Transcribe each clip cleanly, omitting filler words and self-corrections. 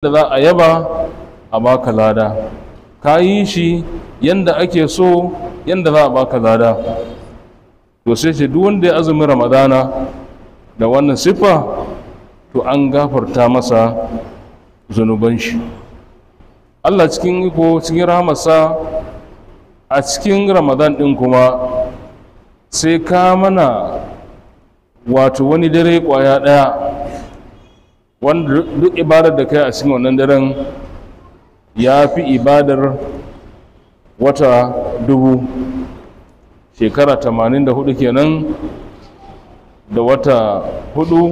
Da za a yaba a baka lada, ka yi shi yanda ake so, yanda za a baka lada. To sai ce duk wanda ya azumin Ramadana da wannan siffa, to an gafarta masa zunuban shi. Allah cikin iko, cikin rahamarsa, a cikin Ramadan ɗin kuma sai ka mana wato wani dare ƙwaya ɗaya wanda duk ibadar da kai a cikin wannan daren ya fi ibadar wata 1000, shekara 84 kenan da wata 4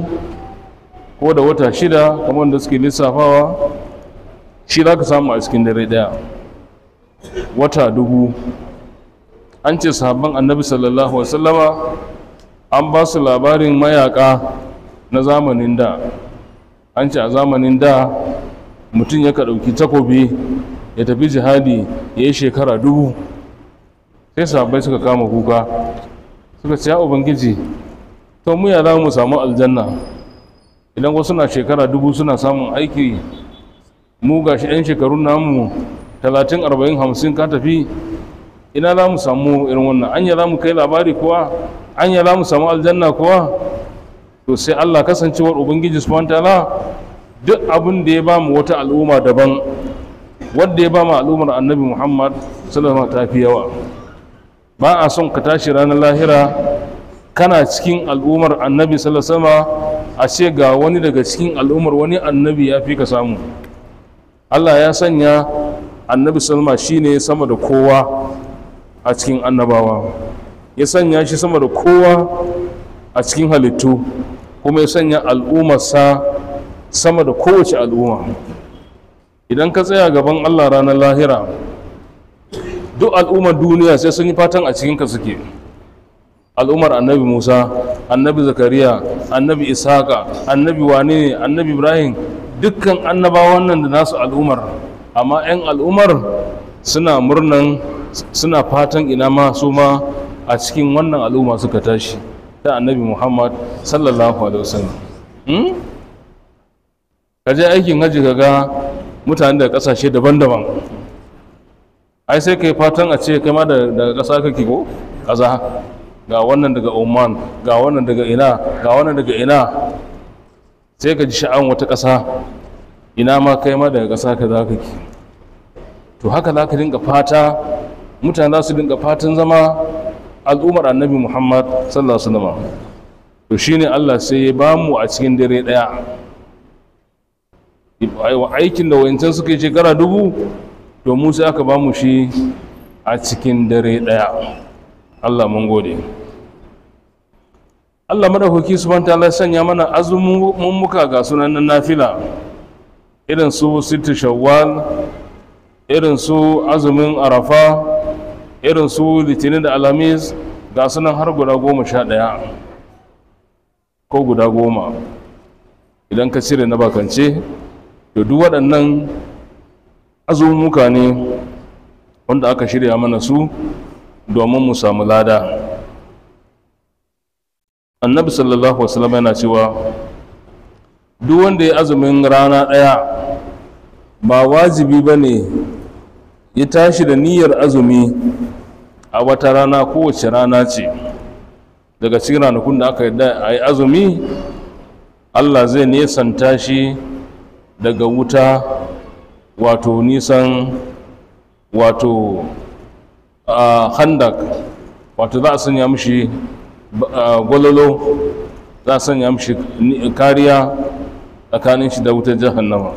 ko da wata 6, kamar da suke lissafawa. Shi za ka samu a cikin dare ɗaya, wata 1000. An ce sahabban Annabi sallallahu wasallama an ba su labarin mayaka na zamanin da. An ce a zamanin da mutum ya ka ɗauki takobi ya tafi jihadi ya yi shekara 1000. Sai sahabbai suka kama kuka, suka ce, "Ya Ubangiji, to mu ya za mu samu aljanna idan wasu na shekara 1000 suna samun aiki, mu gashi 'yan shekarun namu 30, 40, 50 ka tafi, ina za mu samu irin wannan? Anya za mu kai labari kuwa? Anya za mu samu aljanna kuwa?" To sai Allah, kasancewar Ubangiji subhanahu ta'ala duk abin da ya ba mu wata al'umma daban, wadda ya ba mu al'ummar Annabi Muhammad sallallahu alaihi wasallam ta fi yawa. Ba a son ka tashi ranar lahira kana cikin al'ummar Annabi sallallahu alaihi wasallam, a ce ga wani daga cikin al'ummar wani annabi ya fi ka samu. Allah ya sanya Annabi sallama shine sama da kowa a cikin annabawa, ya sanya shi sama da kowa a cikin halittu, kuma ya sanya al'ummarsa sama da kowace al'umma. Idan ka tsaya gaban Allah ranar lahira, duk al'ummar duniya sai sun yi fatan a cikinka suke. Al'ummar Annabi Musa, Annabi Zakariya, Annabi Ishaka, Annabi wane ne, Annabi Ibrahim, dukkan annabawan nan da nasu al'ummar. Amma 'yan al'ummar suna murnan, suna fatan ina ma su ma a cikin wannan al'umma suka tashi ta Annabi Muhammad sallallahu alaihi wasallam. Ka je aikin hajji ka ga mutane daga kasashe daban-daban, ai sai kai fatan a ce kai ma daga ƙasa kake ko ƙasa. Ga wannan daga Oman, ga wannan daga ina, ga wannan daga ina. Sai ka ji sha'an wata ƙasa, ina ma kai ma daga ƙasa ka za kake. To haka za ka dinga fata, mutane za su dinga fatan zama al'ummar Annabi Muhammad sallallahu alaihi wasallam. To shine Allah sai ya bamu a cikin dare ɗaya aikin da wayancan suka yi shekara 1000, to mu sai aka bamu shi a cikin dare ɗaya. Allah mun gode. Allah madaukaki subhanahu ta'ala sanya mana azumummuka ga sunan nafila, irin su sittu Shawwal, irin su azumin Arafa, irin su Litinin da Alhamis, ga sunan har guda 11 ko guda 10 idan ka cire na bakance. To duk waɗannan azumumuka ne wanda aka shirya mana su domin mu samu lada. Annabi sallallahu alaihi wasallam yana cewa duk wanda ya azumin rana ɗaya, ba wajibi ba ne, ya tashi da niyyar azumi a wata rana, kowace rana ce daga cikin ranakun da aka yarda a yi azumi, Allah zai nesanta shi daga wuta, wato nisan wato handak, wato za a sanya mishi gwalolo, za a sanya mishi kariya tsakanin shi da wutar jahannama.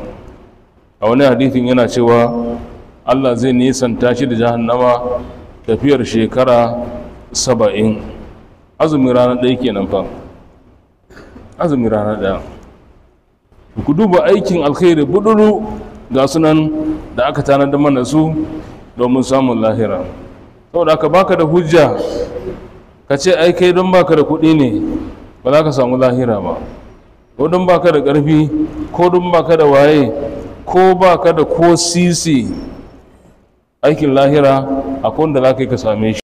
A wani hadithin yana cewa Allah zai nisanta shi da jahannama tafiyar shekara 70. Azumin rana ɗaya kenan fa, azumin rana ɗaya. Ku duba aikin alkhairi buduru ga sunan da aka tanadar mana su domin samun lahira. Saboda aka baka da hujja ka ce ai kai don baka da kuɗi ne ba za ka samu lahira ba, ko don baka da ƙarfi, ko don baka da waye, ko baka da ko sisi. Aikin lahira akwai wanda za ka yi ka same shi.